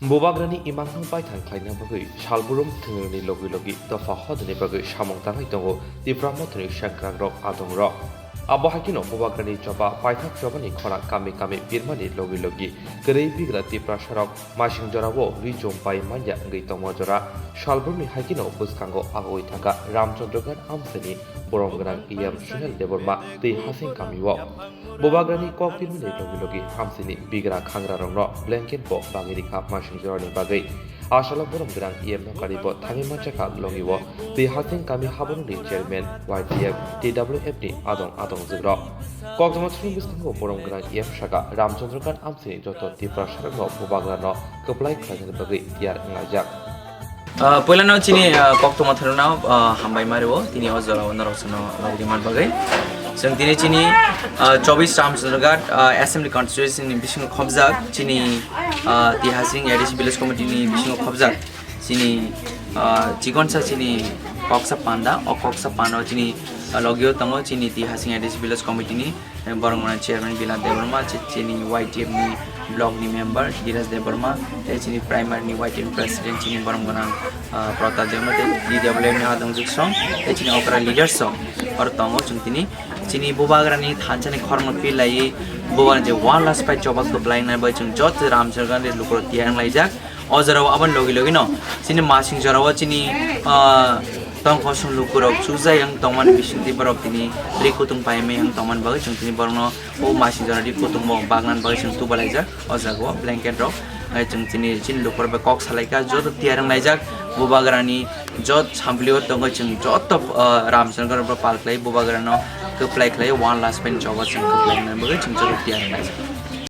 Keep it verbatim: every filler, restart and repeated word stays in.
Bubagrani imang no baithang khlaina bagwi salbrum thwngrwngni logi logi dopha hodani bagwi samung tangwi tongo Tipra Mothani sengkrakrok adongrok. Abo hai kheno Bubagrani choba paithak chobani khorang kami kami birmani logi logi kwrwi bigra Tiprasarok masing jorao rijom pai manya wngwi tongma jora salbrumni hai kheno bwskango agoi thangkha Ramchandragarh amchaini borom gwnang E M Sunil Debbarma twi Hasing kamio. Bubagrani kok birmani logi logi amchaini bigra khangrarokno blanket bo bagwi rikha masing jorani bagwi. Asalo borom gwnang E M no karibo thangwi manchakha logio twi Hasing kami haborokni chairman Y T F, T W F ni adong adong jwkrok. Koktwma thani bwskango borom gwnang E M saka Ramchandragarh amchaini joto Tiprasarokno Bubagrano kwplai khlainani bagwi tiyar wnglaijak. Ah, puilano chini, ah, koktwma thani no, ah, hambai mario tini o jorao norok chwngno logri man bagwi. Chwng tini chini, ah, chobis Ramchandragarh, ah, Assembly Constituency ni bisingo khobjak chini, ah, Tihasing A D C Village Committee ni bisingo khobjak chini, ah, chikonsa chini koksa panda, o koksa panda o chini, ah, logio tongo chini Tihasing A D C Village Committee ni borok gwnang chairman Bilal Debbarma, chi-, chini Y T F ni block ni member Dhiraj Debbarma, tei chini primary ni Y T F ni president chini borok gwnang, ah, Pratap Debbarma, tei D W F ni adong jwk song, tei chini okra leaders song. Oro tongo chwng tini chini Bubagrani thansa ni khorang no phi laiwi Bubagrani je one last fight choba kwplai nai bai chwng joto Ramchandragarh ni lukurok tiyar wng laijak. O jorao aboni logi logi no chini masing jorao chini, ah, tongkosong lukurok chujai ang tongmani bisingtwi borok tini ri kutung pai mei ang tongmani bagwi chwng tini borokno o masing jora ri kutung bo bagnan bagwi chwng tuba laijak. O jaga o blanket rok, eh, chwng chini, chini lukurok bai kok salaikha, joto tiyar wng laijak. Bubagrani jot samplio tongwi chwng joto, ah, Ramchandragarh rok pal khlai Bubagrano kwplai khlai one last fight choba chwng kwplai nai bagwi chwng joto tiyar wng laijak.